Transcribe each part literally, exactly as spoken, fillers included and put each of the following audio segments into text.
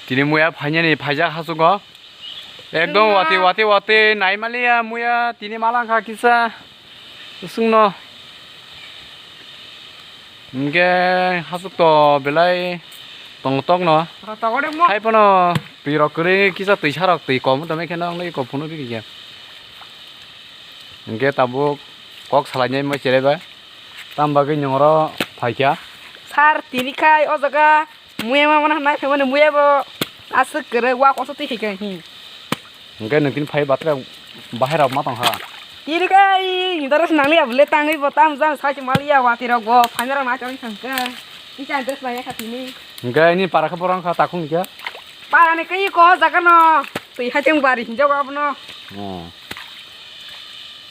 Tini muya phainani phaijak hasugo. Ekdom wati wati wati naimaliya muya tini malangkha kisa. Usungno. Hingke hasuk to belai tong tokno. Hai pono twi rok kwrwi kisa twi sarok twi kom tongmai kheno wngwi kok phunukgwi khe. Hingke tabuk kok salainai mo cherai bai. Tam bagwi nwng oro phaikha. Sir, tini khai o jaga muya ma mano nai phaimani muya bo aswk kwrwi wa koso twi khaikha hi. Hingke nwng tini phai batre bahai rok ma tongkha. Tini khai interest nangliya bwle tangwi bo tam jang sai maliya wati rok bo phaina rok nai tongwi thangkha. Isa interest nai kha tini. Hingke ini para khe borok wngkha takhung hingke. Para ni kai ko jaga no twi hai teng bari hinjago abono. Oh.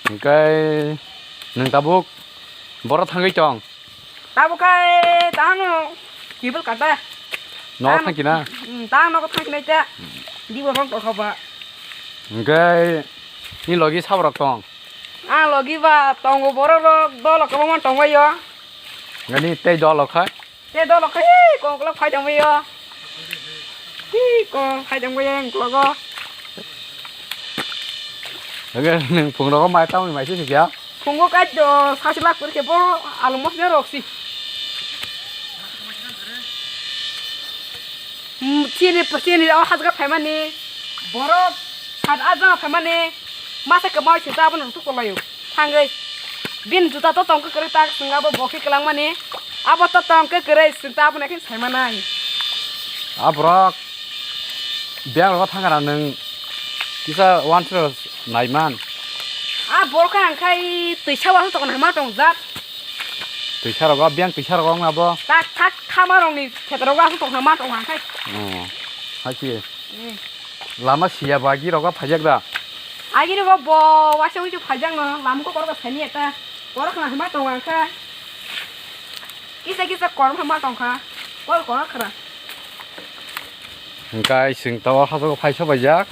Hingke nwng tabuk boro thangwi tong. Tabuk khai tangno kibul kata. No thangkina. Hmm, tang nogo thangkina ita. Di borok tokha ba. Hingke ni logi sabrok tong. Ah, logi ba tongo borok rok dolo kwbangma tongbaio. Gani tei dolo khai. Te dolo khai kongkolo phai tongbaio. Hi kong phai tongbaio ang logo. Oke, nung phung rogo mai tamo mai sisi kya? Phungo kai do sasi lak pur ke bo alu mos ne roksi. Hmm, chini chini o hajga phaimani borok sat aja phaimani masa ke mai sita abono tu kolayo. Thangwi bin juta to tongke kere tak singabo boki kelangmani abo to tongke kere sinta abono khe saimanai. Aborok Biyang rogo thangkha na nwng kisa wansero naiman. Ah, borok khe ang khai twisa wasong tongna hama tongjak. Twisa rogo, biyang twisa rogo wng abo. Tak thak khama rokni kheto rogo wasong tongna ma tong ang khai. Oh, hai se. Hmm. Lama siya ba agi rogo phaijak da. Agi rogo bo wasong wi phaijak no, lama ko korok thani eta. Borok khna hama tong ang kha. Kisa kisa korok hama tong kha. Kol korok khna. Hingkai chwng tabuk hachalo phai sobaijak.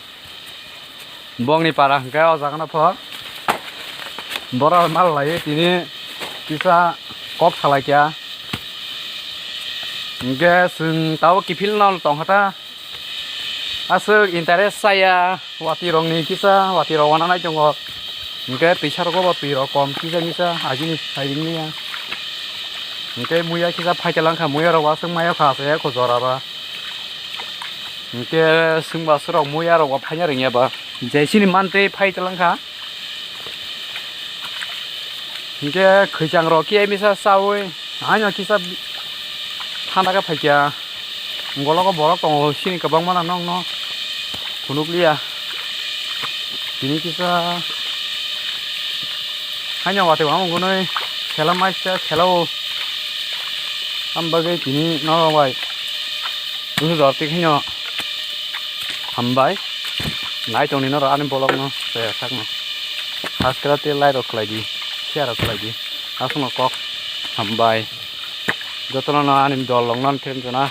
Bongni para hingkai o jaga no pho. Borok mal lai tini kisa kok salai kya. Hingke chwng tabuk kiphil no tong kha ta. Aswk interest saya. Watwi rokni kisa, watwi rok wananai tongo. Hingke twisa rogo bo twi rok kom kisa misa agini phai ringya. Hingke muya kisa phaikhe langkha, muya rok aswk maya kha se eko jora ba. Hingke swngba swrok muya rok bo phaina ringya ba. Jesini mantwi phai langkha. Hingke khwichang rok khe misa chaui, ano kisa thanda khe phaikha. Gologo borok tongo, sini kwbangma no nokno phunukliya. Tini kisa haino watwi wngmani gunui khela maista khela o. Am bagwi tini norok bai. Busu jor tik haino hambai. Nai tongni norok ani bolokno chaya sakno. Subscribe tei like rok khlai di, share rok khlai di. Aswkno kok hambai. Jotono no ani dol rokno thek jana.